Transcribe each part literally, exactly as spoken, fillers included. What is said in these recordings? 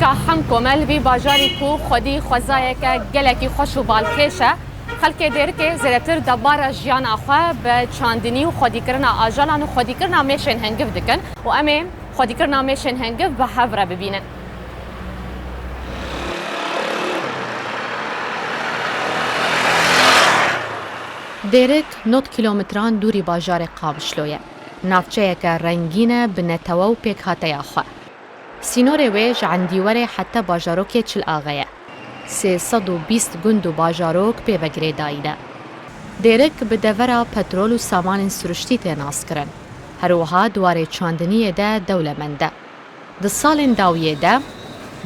Ka Hemko me li vî bajarî ku xwedî xwezayeke gelekî xweş û balkêş e, xelkê Dêrikê zêdetir debara jiyana xwe bi çandinî û xwedîkirina ajalan û xwedîkirina mêşên hingiv dikin û em ê xwedîkirina mêşên hingiv bi hev re bibînin. Dêrik nod kîlometran dûrî bajarê Qamişlo ye. Navçeyeke rengîn e bi netewe û pêkhateya xwe. Sînorê wê ji Endîwerê heta bajarokê Çil Axe ye. Sê sed û bîst gund û bajarok pê ve girêdayî ne. Dêrik bi devera petrol û samanên siruştî tê naskirin. Her wiha di warê çandiniyê de dewlemend e. Di salên dawiyê de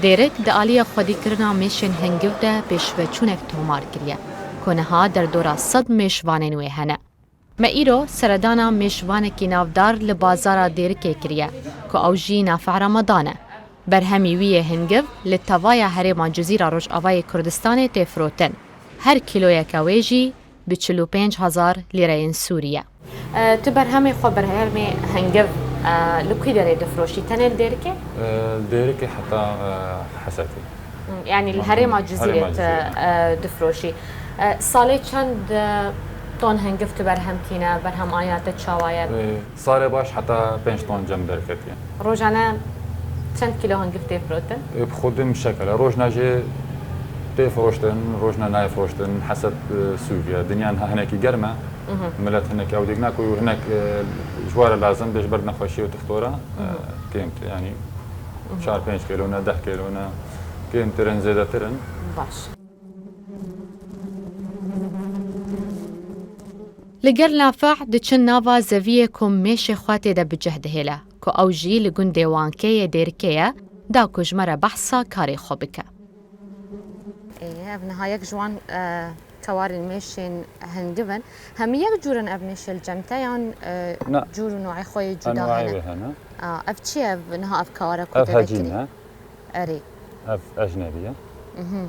Dêrik di aliyê xwedîkirina mêşên hingiv de pêşveçûnek tomar kiriye, ku niha derdora sed mêşvanên wê hene. Me îro seredana mêşvanekî navdar li bazara Dêrikê kiriye, ku ew jî Nafiq Ramadan e. Berhemî wî yê hingiv li tevaya herêma Cizîra Rojavayê Kurdistanê tê firotin. Her kîloyeke wê jî bi çil û pênc hezar lîreyên Sûrî ye. E, tu berhemê xwe, berhemê hingiv, e, li kû derê difiroşî? Tenê li Dêrikê? E, Dêrikê heta, e, Hesekê. Hı, yani li herêma Cizîrê te, e, difroşî. E, salê çend, e, ton hingiv tu berhem tîne, berhem aya te çawa ye? E, salê baş heta pênc ton cem derketiye. Rojane çend kilo hingiv tê firotin? E, bi xwedî muşekil e. Rojna jê tê firoştin, rojna nayê firoştin, heseb, e, sûviye. Dinya niha hinekî germ e. Milet hinek ew dîk naku hinek, e, ji were lazim bê ji ber nexweşî û tixtora, e, kêm tê. Yani çar pênc kilo ne, deh kilo ne, kêmtir in, zêdetir in. Baş. Li gel Nafiq diçin nava zeviyê ku mêşê xwe tê de bi cih dihêle, ku ew jî li gundê Wankê yê Dêrikê ye, da ku ji me re behsa karê xwe bike. Ê, ev niha yek ji wan, e, kewarên mêşên hingiv in. Hemî yek cûr in ev mêşê li cem te yan, e, Na. Cûr û no'ê xwe yê cuda Enwayê hene? Wê hene. A, ev çi ye ev niha ev kewara ku Ev te hecîn vekirî? E. Erê. Ev ecnebî ye. Mhm.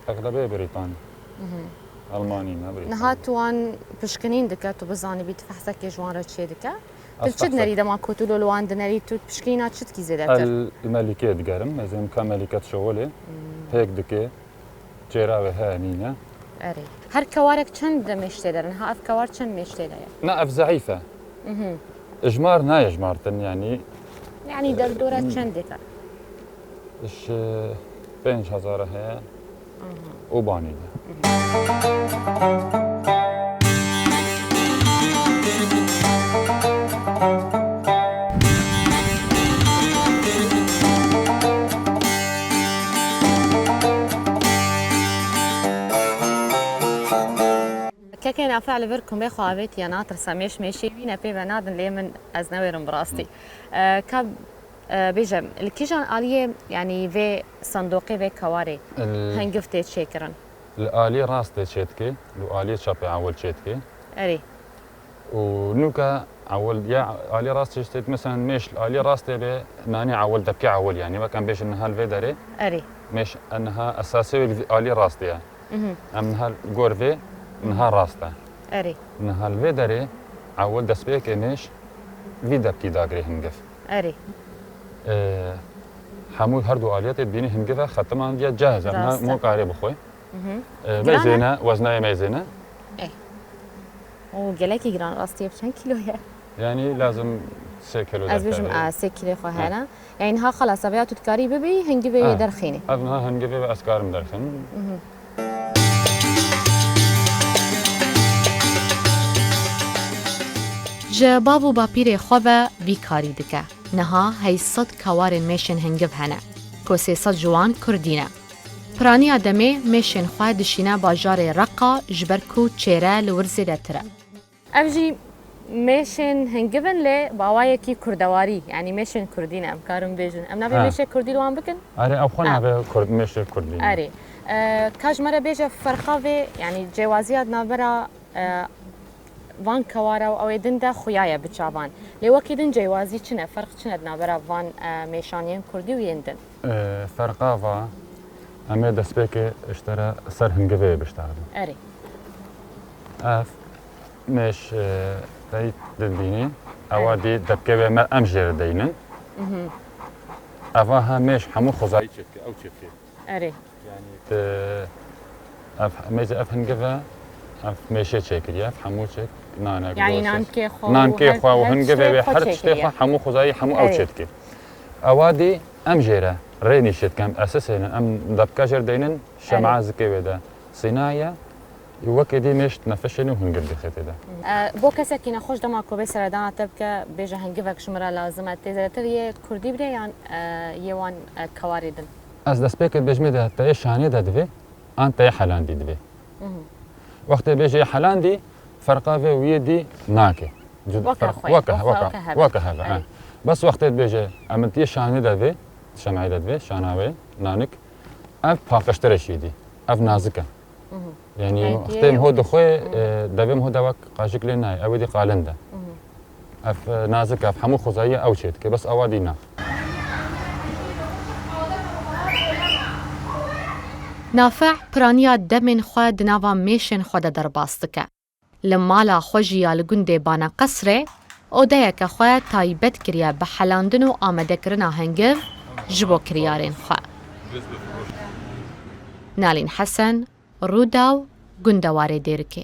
Exlebê Brîtanî. Mhm. Almanî ne, Brîtanî. Niha tu wan pişkinîn dike, tu bizanibî, tu fehsekê ji wan re çê dike? Tu li çi dinerî dema ku tu li wan dinerî, tu pişkîna çi dikî zêdetir? El melîkê digerim, ez ê ka melîke dişewilê, pêk dikê, çêra wê heye nîne. Erê. Her kewarek çend mêş tê de re? Niha ev kewar çend mêş tê de ye? Na, ev zeîf e. Mhm. Ijmar nayê jimartin, yanî. Yanî derdora çendê te? Ji pênc hezar heye û banî de. Kekê Nafiq li vir kumê xwe avêtiye, natirse mêş mêşê wî ne pê ve nadin, lê min ez newêrim bi rastî. E, ka E, bêje, li kîjan aliyê, yanî vê sindoqê, vê kewarê Li hingiv tê çêkirin? Li aliyê rast tê çêdike, li aliyê çapê ewil çêdike. Erê. Û nûke ewil, ya aliyê rast çêdike, mesela mêş li aliyê rastê bê, nanî ewil, depkê ewil, yanî wek em bêjin niha li vê derê. Erê. Mêş niha esasê wê li aliyê rastê ye. Mhm. Em niha li gor vê, niha rast e. Erê. Niha li vê derê ewil destpêkê mêş vî depkî dagirê hingiv. Erê. E, hemû her du aliyetê dibînî hingiv e, xetimandiye cehz e. Rast e. Niha mok arê bixwe. Mhm. E, giran e? Meyzêne, weznayê meyzêne. Ê. O gelekî giran, rastî ye, bi çend kîlo ye? Yanî lazim sê kîlo derkeve. Ez bêjim, a, sê kîlê xwe hene. Yanî niha xelas, ev ya tu dikarî bibî, hingivê yê derxînî. Ev niha hingivê ve ez karim derxînim. Mhm. Ji bav û bapîrê xwe ve vî karî dike. Niha heyşt sed kewarên mêşên hingiv hene, ku sê sed ji wan kurdî ne. Piraniya demê mêşên xwe dişîne bajarê Reqa, ji ber ku çêre li wir zêdetir e. Ev jî mêşên hingiv in, lê bi awayekî kurdewarî, yanî mêşên kurdî ne, em karin bêjin. Em nabê Ha. mêşê kurdî li wan bikin? Erê, ew xwe Ha. nabê kurd, mêşê kurdî ne. Erê. E, ka ji me re bêje ferqa vê, yanî cêwaziya di navbera, e, van kewara û ew ê din de xuya ye bi çavan. Lê wekî din cêwazî çi ne, ferq çi ne di navbera van, e, mêşaniyên kurdî û yên din? E, ferqa va, em ê destpêkê ji te re ser hingivê biştexilin. Erê. Ev mêş, e, tey dibînî, ewa Erê. dî depkê wê me em jê re deynin. Mhm. Eva ha mêş hemû xwezayî çêdike, ew çêdike. Erê. Yanî te ev mêze ev hingiv e, ev mêşê çêkiriye, ev hemû çêk nane. Yanî goşt. Nankê xwe û Nankê her- xwe û her hingivê tiştê wê xwe her tiştê çêkiriye. Xwe hemû xwezayî hemû ew Erê. Çêdike. Ewa dî em jê re rê nîşêdikem, esesê ne, em debke jêr deynin, şemae zikê wê de sînaye, wekê dî mêş nefişên û hingiv dixê tê de. E, bo kesekî nexweş dema ku bê seredana te bike, bêje hingivek ji min re lazim e. Tê zêdetir yê kurdî bidê yan e, yê wan e, kewarê din? Ez destpêkê dibêjimê de te yê şaniyê de divê, an te yê helandî divê. Wextê bêje yê helandî, ferqa vê û yê dî nake. Cud- Weke ferq- xwe, weke, weke, weke, weke hebe. Weke hebe, Erê. he. Bes wextê dibêje, em ti yê şaniyê de vê, şemaî de divê, şana wê, nanik, ev paqijtir e jî dî, ev nazik e. Yanî Yanî wextê yê- ho dixwe, e, devê ho de wek qaşik lê nayê, ew ê dî qalin de. Ev e, nazik e, ev hemû xwezayî ye, ew çêdike, bes ewa dî na. Nafe piraniya demên xwe di nava mêşên xwe de derbas dike. Li mala xwe jî ya li gundê Baneqesrê odeyeke xwe taybet kiriye bi helandin û amadekirina hingiv ji bo kiryarên xwe. Nalîn Hesen, Rûdaw, Gundewarê Dêrikê.